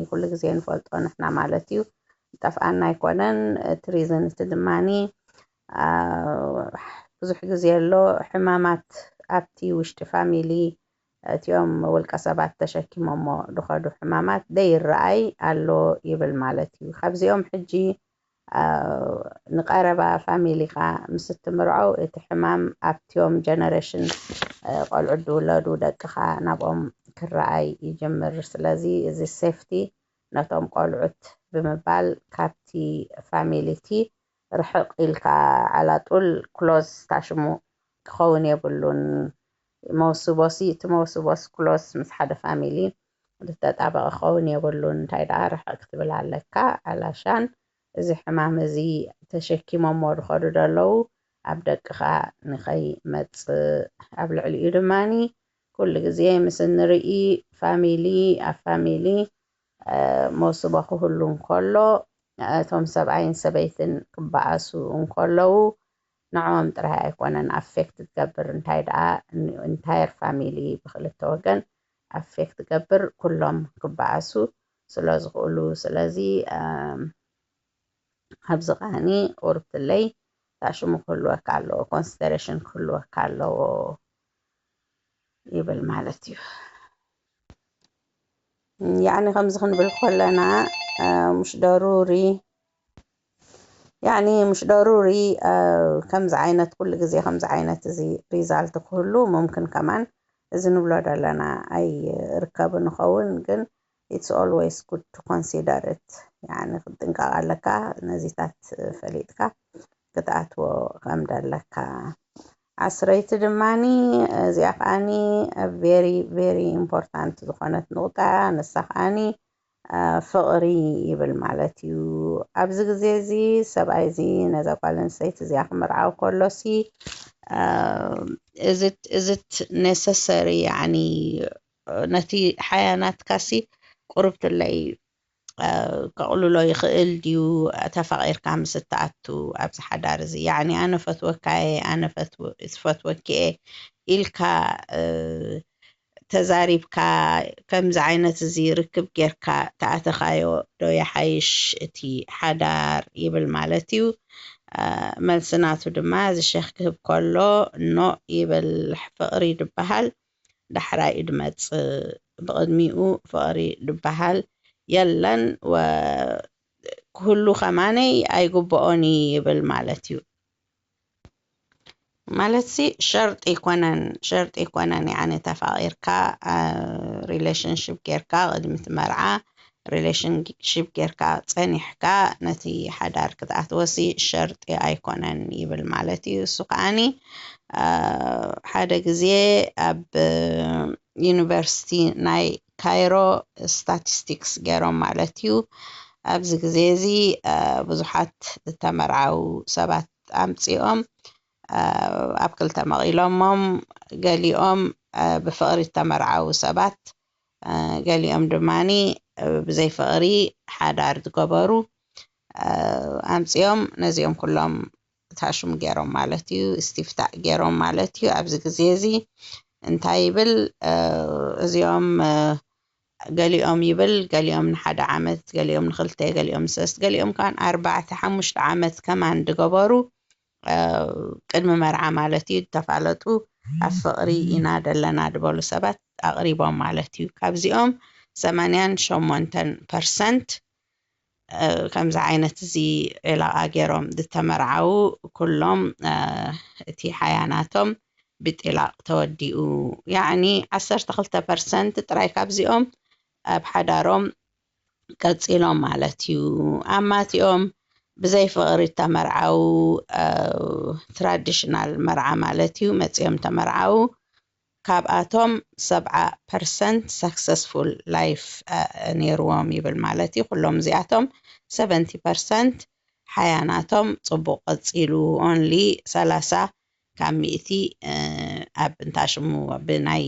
ኩሉ ግዜ ንፈልጦ ንሕና ማለት እዩ፣ ጠፍኣና ኣይኮነን። እቲ ሪዝን እቲ ድማኒ ብዙሕ ግዜ ኣሎ ሕማማት ኣብቲ ውሽጢ ፋሚሊ እቲኦም ውልቀ ሰባት ተሸኪሞሞ ድኸዱ ሕማማት ደይረኣይ ኣሎ ይብል ማለት እዩ። ካብዚኦም ሕጂ ንቀረባ ፋሚሊኻ ምስ እትምርዖ እቲ ሕማም ኣብቲኦም ጀነሬሽን ቆልዑ ድውለዱ ደቅኻ ናብኦም ክረኣይ ይጅምር። ስለዚ እዚ ሴፍቲ ነቶም ቆልዑት ብምባል ካብቲ ፋሚሊ እቲ ርሕቕ ኢልካ ዓላጡል ክሎዝ ታሽሙ ክኸውን የብሉን። መውስቦሲ እቲ መውስቦስ ክሎዝ ምስ ሓደ ፋሚሊ ዝተጣበቐ ክኸውን የብሉን። እንታይ ደኣ ርሕቕ ክትብል ኣለካ። ኣላሻን እዚ ሕማም እዚ ተሸኪሞሞ ዝኸዱ ዘለዉ ኣብ ደቅኻ ንኸይመጽእ ኣብ ልዕሊኡ ድማኒ ኩሉ ግዜ ምስ እንርኢ ፋሚሊ ኣብ ፋሚሊ መውስቦ ክህሉ እንከሎ እቶም ሰብኣይን ሰበይትን ክበኣሱ እንከለዉ ንዕኦም ጥራይ ኣይኮነን ኣፌክት ትገብር እንታይ ደኣ ኢንታየር ፋሚሊ ብክልተ ወገን ኣፌክት ትገብር ኩሎም ክበኣሱ ስለ ዝኽእሉ ስለዚ ኣብዚ ከዓኒ ቁርብትለይ ታሽሙ ክህልወካ ኣለዎ ኮንሲደሬሽን ክህልወካ ኣለዎ ይብል ማለት እዩ። ያዕኒ ከምዚ ክንብል ከለና ሙሽ ደሩሪ ያዕኒ ሙሽ ደሩሪ ከምዚ ዓይነት ኩሉ ግዜ ከምዚ ዓይነት እዚ ሪዛልት ክህሉ ሙምክን ከማን እዚ ንብሎ ዘለና ኣይርከብን ይኸውን ግን it's always good to consider it ያዕኒ ክትጥንቀቕ ኣለካ ነዚታት ፈሊጥካ ክትኣትዎ ከም ደለካ ዓስረይቲ ድማኒ፣ እዚኣ ከዓኒ very very important ዝኾነት ንቑጣ፣ ንሳ ከዓኒ ፍቕሪ ይብል ማለት እዩ። ኣብዚ ግዜ እዚ ሰብኣይ እዚ ነዛ ጓል ኣንስተይቲ እዚኣ ክምርዓው ከሎሲ፣ እዝት እዝት ኔሰሰሪ ያኒ ነቲ ሓያናትካሲ ቁርብትለይ ከቕልሎ ይኽእል ድዩ? ተፋቒርካ ምስ እትኣቱ ኣብዚ ሓዳር እዚ ያኒ ኣነ ፈትወካየ ኣነ ትፈትወኪየ ኢልካ ተዛሪብካ ከምዚ ዓይነት እዚ ርክብ ጌርካ ተኣተኻዮ ዶ ይሓይሽ እቲ ሓዳር ይብል ማለት እዩ። መልሲ ናቱ ድማ እዚ ሸኽ ክህብ ከሎ ኖእ ይብል። ፍቕሪ ድበሃል ዳሕራይ እዩ ድመጽእ፣ ብቕድሚኡ ፍቕሪ ድበሃል የለን። ክህሉ ከማነይ ኣይግብኦን እዩ ይብል ማለት እዩ። ማለት ሲ ሸርጢ ኣይኮነን ሸርጢ ኣይኮነን ያኒ ተፋቒርካ relationship ጌርካ ቅድሚ እቲ መርዓ relationship ጌርካ ጸኒሕካ ነቲ ሓዳር ክትኣትወሲ ሸርጢ ኣይኮነን ይብል ማለት እዩ። እሱ ከዓኒ ሓደ ግዜ ኣብ ዩኒቨርሲቲ ናይ ካይሮ ስታቲስቲክስ ገይሮም ማለት እዩ። ኣብዚ ግዜ እዚ ብዙሓት ዝተመርዓው ሰባት ኣምፂኦም ኣብ ክልተ መቒሎሞም፣ ገሊኦም ብፍቕሪ ዝተመርዓው ሰባት፣ ገሊኦም ድማ ብዘይ ፍቕሪ ሓዳር ዝገበሩ ኣምፂኦም ነዚኦም ኩሎም ታሽሙ ገይሮም ማለት እዩ፣ እስቲፍታእ ገይሮም ማለት እዩ። ኣብዚ ግዜ እዚ እንታይ ይብል እዚኦም ገሊኦም ይብል ገሊኦም ንሓደ ዓመት ገሊኦም ንክልተ ገሊኦም ንሰለስተ ገሊኦም ከዓን ኣርባዕተ ሓሙሽተ ዓመት ከማን ዝገበሩ ቅድሚ መርዓ ማለት እዩ ዝተፋለጡ ኣብ ፍቕሪ ኢና ዘለና ዝበሉ ሰባት ኣቕሪቦም ማለት እዩ። ካብዚኦም ሰማንያን ሸሞንተን ፐርሰንት ከምዚ ዓይነት እዚ ዒላቓ ገይሮም ዝተመርዓዉ ኩሎም እቲ ሓያናቶም ብጢላቕ ተወዲኡ። ያዕኒ ዓሰርተ ክልተ ፐርሰንት ጥራይ ካብዚኦም ኣብ ሓዳሮም ቀጺሎም ማለት እዩ። ኣማቲኦም ብዘይ ፍቕሪ እተመርዓዉ ትራዲሽናል መርዓ ማለት እዩ መጺኦም ተመርዓዉ። ካብኣቶም ሰብዓ ፐርሰንት successful life ነይርዎም ይብል ማለት እዩ። ኩሎም እዚኣቶም ሰቨንቲ ፐርሰንት ሓያናቶም ጽቡቕ ቀጺሉ፣ only ሰላሳ ካብ ሚእቲ ኣብ እንታሽሙ ብናይ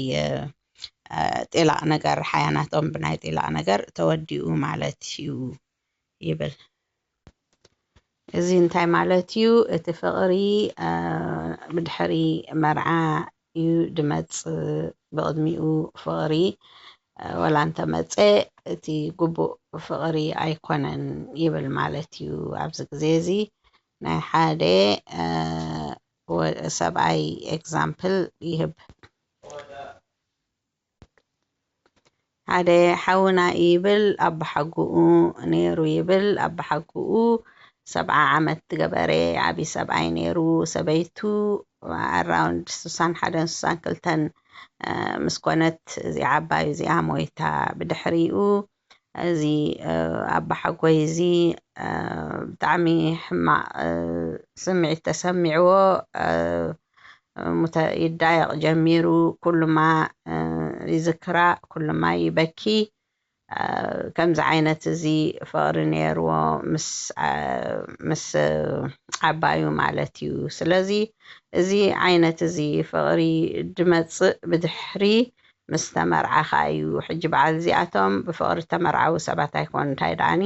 ጤላቕ ነገር ሓያናቶም ብናይ ጤላቕ ነገር ተወዲኡ ማለት እዩ ይብል። እዚ እንታይ ማለት እዩ? እቲ ፍቕሪ ብድሕሪ መርዓ እዩ ድመጽእ። ብቕድሚኡ ፍቕሪ ወላ እንተመጸ እቲ ግቡእ ፍቕሪ ኣይኮነን ይብል ማለት እዩ። ኣብዚ ግዜ እዚ ናይ ሓደ ሰብኣይ ኤግዛምፕል ይህብ። ሓደ ሓውና ይብል ኣባሓጉኡ ነይሩ ይብል ኣባሓጉኡ ሰብዓ ዓመት ዝገበረ ዓብዪ ሰብኣይ ነይሩ። ሰበይቱ ኣራውንድ ስሳን ሓደን ስሳን ክልተን ምስ ኮነት እዚኣ ዓባዩ እዚኣ ሞይታ። ብድሕሪኡ እዚ ኣባሓጎይ እዚ ብጣዕሚ ሕማቕ ስምዒት ተሰሚዕዎ ሙተ ይዳየቕ ጀሚሩ። ኩሉማ ይዝክራ፣ ኩሉማ ይበኪ። ከምዚ ዓይነት እዚ ፍቕሪ ነይርዎ ምስ ምስ ዓባዩ ማለት እዩ። ስለዚ እዚ ዓይነት እዚ ፍቕሪ ድመጽእ ብድሕሪ ምስ ተመርዓኻ እዩ። ሕጂ በዓል እዚኣቶም ብፍቕሪ ተመርዓዉ ሰባት ኣይኮኑ እንታይ ደኣኒ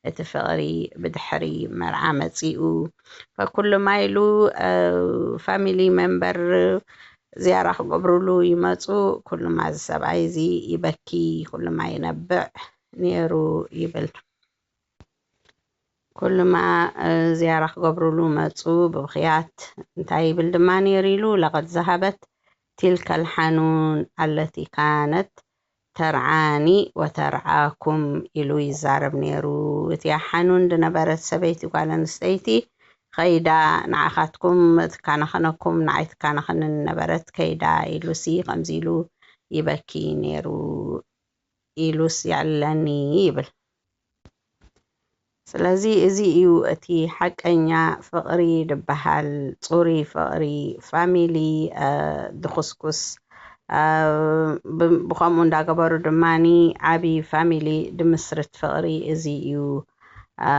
እቲ ፍቕሪ ብድሕሪ መርዓ መጺኡ። ፈኩልማ ኢሉ ፋሚሊ ሜምበር ዝያራ ክገብሩሉ ይመፁ። ኩሉማ እዚ ሰብኣይ እዚ ይበኪ፣ ኩሉማ ይነብዕ ነይሩ ይብል። ኩሉማ ዝያራ ክገብሩሉ መፁ ብብኽያት። እንታይ ይብል ድማ ነይሩ ኢሉ ለቐድ ዝሃበት ቲልከል ሓኑን ኣለቲ ካነት ተርዓኒ ወተርዓኩም ኢሉ ይዛረብ ነይሩ። እቲያ ሓኑን ዝነበረት ሰበይቲ ጓል ኣንስተይቲ ኸይዳ ንዓኻትኩም ትካናኸነኩም ንዓይ ትካናኸንን ነበረት ከይዳ ኢሉሲ ከምዚ ኢሉ ይበኪ ነይሩ ኢሉስ የዕልለኒ ይብል። ስለዚ እዚ እዩ እቲ ሓቀኛ ፍቕሪ ዝበሃል፣ ጽሩይ ፍቕሪ፣ ፋሚሊ፣ እ፣ ድኹስኩስ፣ እ፣ ብ-፣ ብኸምኡ እንዳገበሩ ድማኒ ዓቢ ፋሚሊ ድምስርት ፍቕሪ እዚ እዩ። እ፣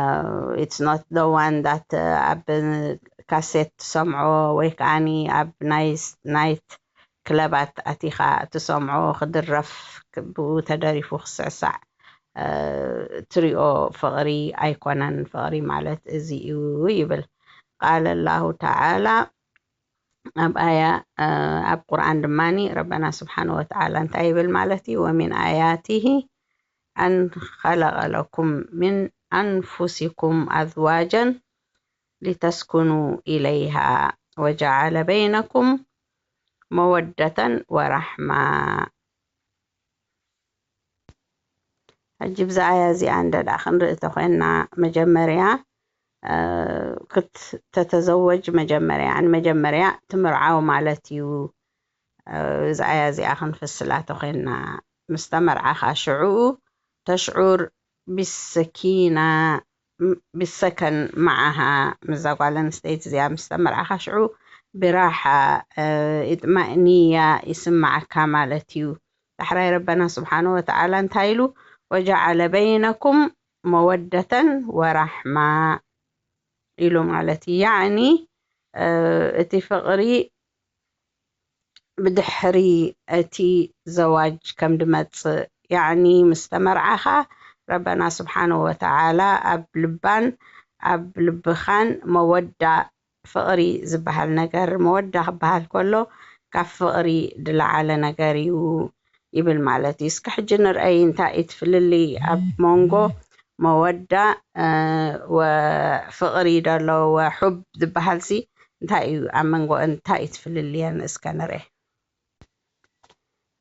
it's not the one that፣ እ፣ ኣብ ካሴት ትሰምዖ ወይ ከዓኒ ኣብ ናይ ስ-፣ ናይት ክለባት ኣቲኻ ትሰምዖ ክድረፍ ክ-፣ ብኡ ተደሪፉ ክስዕሳዕ፣ እ፣ ትሪኦ ፍቕሪ ኣይኮነን። ፍቕሪ ማለት እዚ እዩ ይብል። ቃለ ላሁ ተዓላ ኣብ ኣያ፣ እ፣ ኣብ ቁርኣን ድማኒ ረበና ስብሓነ ወተዓላ እንታይ ይብል ማለት እዩ? ወሚን ኣያቲሂ ኣን ኸለቀ ለኩም ሚን ኣንፉሲኩም ኣዝዋጀን ሊተስኩኑ ኢለይሃ ወጀዓለ በይነኩም መወደተን ወራሕማ። ሕጂ ብዛ ኣያ እዚኣ እንደ ደኣ ክንርኢ ተኾይንና፣ መጀመርያ፣ እ፣ ክት-፣ ተተዘወጅ መጀመርያ፣ ንመጀመርያ ትምርዓው ማለት እዩ። እ፣ እዛ ኣያ እዚኣ ክንፍስላ ተኾይንና፣ ምስ ተመርዓኻ ሽዑኡ ተሽዑር ቢሰኪና፣ ም-፣ ቢሰከን መዓሃ፣ ምስዛ ጓል ኣንስተይቲ እዚኣ ምስ ተመርዓኻ ሽዑ ብራሓ፣ እ፣ ኢጥማእንያ ይስምዓካ ማለት እዩ። ዳሕራይ ረበና ስብሓነ ወተዓላ እንታይ ኢሉ? ወጀዓለ በይነኩም መወደተን ወራሕማ ኢሉ ማለት እዩ። ያዕኒ፣ እ፣ እቲ ፍቕሪ ብድሕሪ እቲ ዘዋጅ ከም ድመጽእ፣ ያዕኒ ምስ ተመርዓኻ ረበና ስብሓነ ወተዓላ ኣብ ልባን ኣብ ልብኻን መወዳ ፍቕሪ ዝበሃል ነገር፣ መወዳ ክበሃል ከሎ ካብ ፍቕሪ ድለዓለ ነገር እዩ ይብል ማለት እዩ። እስከ ሕጂ ንርአይ እንታይ እቲ ፍልልይ ኣብ መንጎ መወዳ፣ እ፣ ወፍቕሪ ደሎ ወሑብ ዝበሃልሲ እንታይ እዩ? ኣብ መንጎ እንታይ እዩ እቲ ፍልልየን እስከ ንርአ።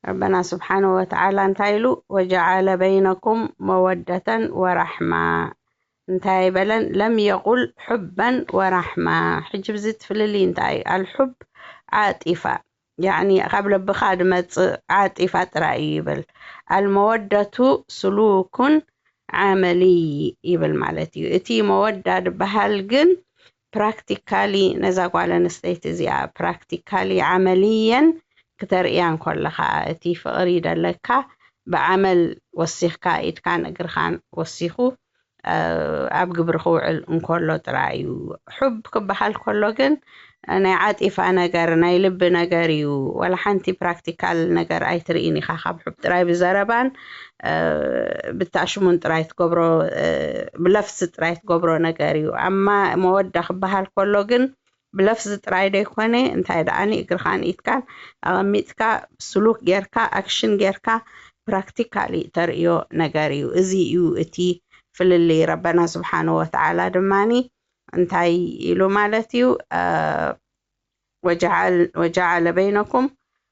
ረበና ስብሓነ ወተዓላ እንታይ ኢሉ? ወጀዓለ በይነኩም መወደተን ወራሕማ እንታይ ኣይበለን? ለም የቁል ሑበን ወራሕማ። ሕጂ ብዚ እቲ ፍልልይ እንታይ እዩ? ኣልሑብ ዓጢፋ፣ ያዕኒ ካብ ልብኻ ድመጽእ ዓጢፋ ጥራይ እዩ ይብል። ኣልመወደቱ ስሉኩን ዓመልይ ይብል ማለት እዩ። እቲ መወዳ ድበሃል ግን ፕራክቲካሊ ነዛ ጓል ኣንስተይቲ እዚኣ ፕራክቲካሊ ዓመልየን ክተርእያ እንከለኻ፣ እቲ ፍቕሪ ደለካ ብዓመል ወሲኽካ፣ ኢድካን እግርኻን ወሲኹ፣ እ፣ ኣብ ግብሪ ክውዕል እንከሎ ጥራይ እዩ። ሑብ ክበሃል ከሎ ግን ናይ ዓጢፋ ነገር፣ ናይ ልቢ ነገር እዩ። ዋላ ሓንቲ ፕራክቲካል ነገር ኣይትርእን ኢኻ። ካብ ሑብ ጥራይ ብዘረባን፣ እ፣ ብታሽሙን ጥራይ ትገብሮ፣ እ፣ ብለፍሲ ጥራይ ትገብሮ ነገር እዩ። ኣማ መወዳ ክበሃል ከሎ ግን ብለፍዚ ጥራይ ደይኮነ፣ እንታይ ደኣኒ እግርኻን ኢድካን ኣቐሚጥካ፣ ስሉክ ጌርካ፣ ኣክሽን ጌርካ፣ ፕራክቲካሊ ተርእዮ ነገር እዩ። እዚ እዩ እቲ ፍልልይ። ረበና ስብሓነ ወተዓላ ድማኒ እንታይ ኢሉ ማለት እዩ? እ፣ ወጀዓል-፣ ወጀዓለ በይነኩም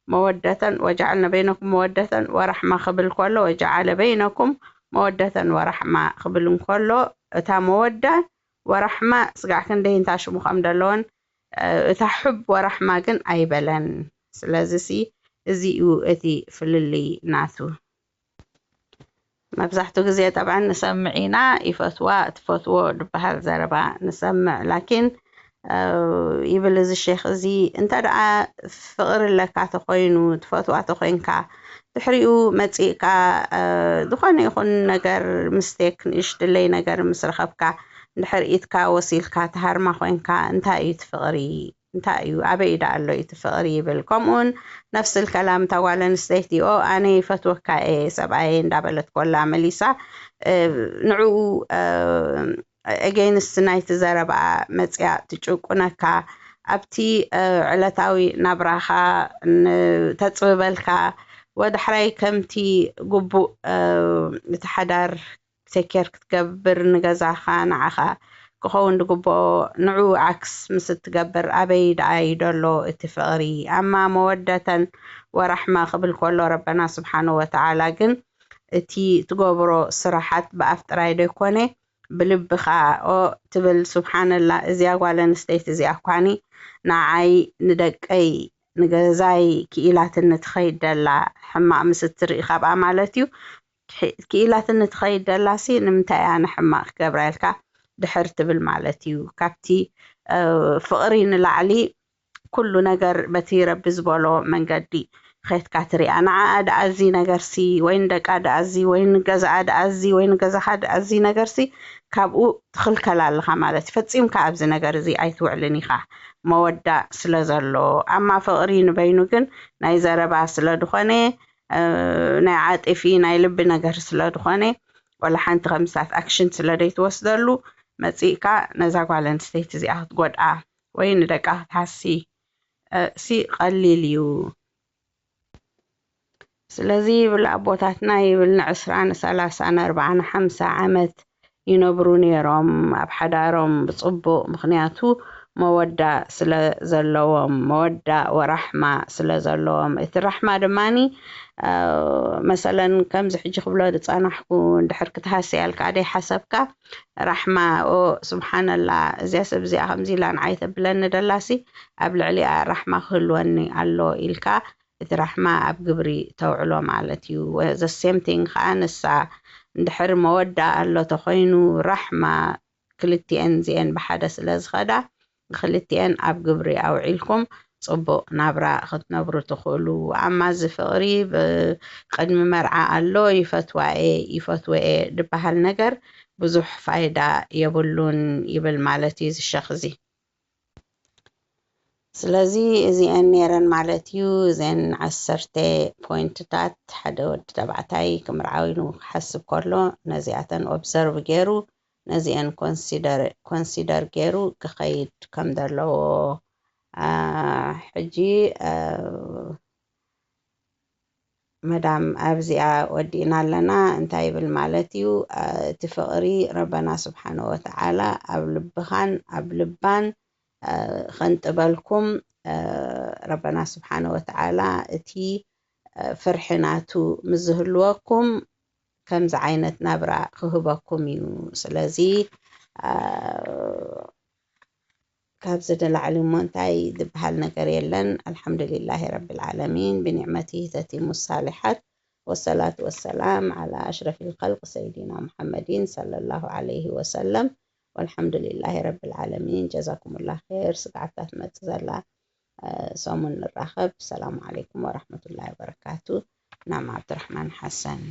መወደተን፣ ወጀዓልነ በይነኩም መወደተን ወራሕማ ክብል ከሎ፣ ወጀዓለ በይነኩም መወደተን ወራሕማ ክብል እንከሎ፣ እታ መወዳ ወራሕማ ስጋዕ ክንደይ እንታ ሽሙ ከም ደለዎን፣ እ፣ እታ ሑብ ወራሕማ ግን ኣይበለን። ስለዚሲ እዚ እዩ እቲ ፍልልይ ናቱ። መብዛሕትኡ ግዜ ጠብዐን ንሰምዕ ኢና፣ ይፈትዋ፣ ትፈትዎ ድበሃል ዘረባ ንሰምዕ። ላኪን፣ እ፣ ይብል እዚ ሼኽ እዚ፣ እንተ ደኣ ፍቕሪ ኣለካ ተኾይኑ፣ ትፈትዋ ተኾይንካ፣ ድሕሪኡ መጺእካ፣ እ፣ ዝኾነ ይኹን ነገር፣ ምስቴክ፣ ንእሽትለይ ነገር ምስ ረኸብካ፣ እንድሕር ኢድካ ወሲልካ ትሃርማ ኮይንካ፣ እንታይ እዩ እቲ ፍቕሪ? እንታይ እዩ? ኣበይ ደኣ ኣሎ እቲ ፍቕሪ ይብል። ከምኡውን ነፍሲ ልከላም እታ ጓል ኣንስተይቲ፣ ኦ፣ ኣነ ይፈትወካ እየ ሰብኣየ እንዳበለት ኮላ መሊሳ፣ እ፣ ንዕኡ፣ እ፣ ኤጌንስት ናይቲ ዘረባኣ መጽያ ትጭቁነካ። ኣብቲ፣ እ፣ ዕለታዊ ናብራኻ ን-፣ ተጽብበልካ፣ ወዳሕራይ ከምቲ ግቡእ፣ እ፣ እቲ ሓዳር ቴክ ኬር ክትገብር፣ ንገዛኻ ንዓኻ ክኸውን ዝግብኦ ንዕኡ ዓክስ ምስ እትገብር፣ ኣበይ ደኣ እዩ ደሎ እቲ ፍቕሪ? ኣማ መወደተን ወራሕማ ክብል ከሎ ረበና ስብሓነ ወተዓላ ግን እቲ ትገብሮ ስራሓት ብኣፍ ጥራይ ደይኮነ ብልብኻ ኦ ትብል። ሱብሓነላ፣ እዚኣ ጓል ኣንስተይቲ እዚኣ እኳኒ ንዓይ ንደቀይ ንገዛይ ክኢላትኒ ትኸይድ ደላ፣ ሕማቕ ምስ እትርኢ ካብኣ ማለት እዩ። ክኢላትኒ ትኸይድ ደላሲ ንምንታይ እያ ንሕማቕ ክገብራ ኢልካ ድሕር ትብል ማለት እዩ። ካብቲ ፍቕሪ ንላዕሊ ኩሉ ነገር በቲ ረቢ ዝበሎ መንገዲ ኸድካ ትሪኣ። ንዓኣ ደኣ እዚ ነገርሲ ወይ ንደቃ ደኣ እዚ ወይ ንገዛኣ ደኣ እዚ ወይ ንገዛኻ ደኣ እዚ ነገርሲ ካብኡ ትኽልከል ኣለኻ ማለት እዩ። ፈጺምካ ኣብዚ ነገር እዚ ኣይትውዕልን ኢኻ፣ መወዳእ ስለ ዘሎ። ኣማ ፍቕሪ ንበይኑ ግን ናይ ዘረባ ስለ ድኾነ፣ ናይ ዓጢፊ ናይ ልቢ ነገር ስለ ድኾነ፣ ወላ ሓንቲ ከምስታት ኣክሽን ስለ ደይትወስደሉ መጺእካ ነዛ ጓል ኣንስተይቲ እዚኣ ክትጎድኣ ወይ ንደቃ ክትሃሲ ሲ ቀሊል እዩ። ስለዚ ይብል ኣቦታትና ይብል ንዕስራ ንሰላሳ ንኣርባዓ ንሓምሳ ዓመት ይነብሩ ነይሮም ኣብ ሓዳሮም ብጽቡቕ፣ ምኽንያቱ መወዳ ስለ ዘለዎም፣ መወዳ ወራሕማ ስለ ዘለዎም። እቲ ራሕማ ድማኒ መሰለን ከምዚ ሕጂ ክብሎ ዝጸናሕኩ እንድሕር ክትሃሲ ያልካ ደይ ሓሰብካ ራሕማ ኦ ስብሓነላ እዚያ ሰብ እዚኣ ከምዚ ኢላ ንዓይ ተብለኒ ደላሲ ኣብ ልዕሊኣ ራሕማ ክህልወኒ ኣሎ ኢልካ እቲ ራሕማ ኣብ ግብሪ ተውዕሎ ማለት እዩ። The same thing ከዓ ንሳ እንድሕር መወዳ ኣሎ ተኾይኑ ራሕማ ክልቲኤን እዚኤን ብሓደ ስለ ዝኸዳ ክልቲኤን ኣብ ግብሪ ኣውዒልኩም ጽቡቕ ናብራ ክትነብሩ ትኽእሉ። ኣማ እዚ ፍቕሪ ብቅድሚ መርዓ ኣሎ ይፈትዋ እየ ይፈትወ እየ ድበሃል ነገር ብዙሕ ፋይዳ የብሉን ይብል ማለት እዩ እዚ ሸኽ እዚ። ስለዚ እዚኤን ነይረን ማለት እዩ። እዘን ዓሰርተ ፖይንትታት ሓደ ወዲ ተባዕታይ ክምርዓው ኢሉ ክሓስብ ከሎ ነዚኣተን ኦብዘርቭ ገይሩ ነዚአን ኮንሲደር ገይሩ ክኸይድ ከም ዘለዎ ሕጂ መዳም ኣብዚኣ ወዲእና ኣለና እንታይ ይብል ማለት እዩ እቲ ፍቕሪ ረበና ስብሓን ወተዓላ ኣብ ልብኻን ኣብ ልባን ኸንጥበልኩም ረበና ስብሓን ወተዓላ እቲ ፍርሒ ናቱ ምዝህልወኩም ከምዚ ዓይነት ናብራ ክህበኩም እዩ። ስለዚ ካብዚ ንላዕሊ እሞ እንታይ ዝበሃል ነገር የለን። ኣልሓምዱሊላሂ ረቢል ዓለሚን ብኒዕመቲ ተቲሙ ሳሊሓት ወሰላቱ ወሰላም ዓላ ኣሽረፊል ኸልቅ ሰይዲና ሙሐመዲን ሰለላሁ ዓለይሂ ወሰለም ወልሓምዱሊላሂ ረቢል ዓለሚን። ጀዛኩሙላ ኸይር። ስግዓታ ትመጽእ ዘላ ሰሙን ንራኸብ። ሰላሙ ዓለይኩም ወራህመቱላሂ ወበረካቱ። ናም ዓብድራሕማን ሓሰን።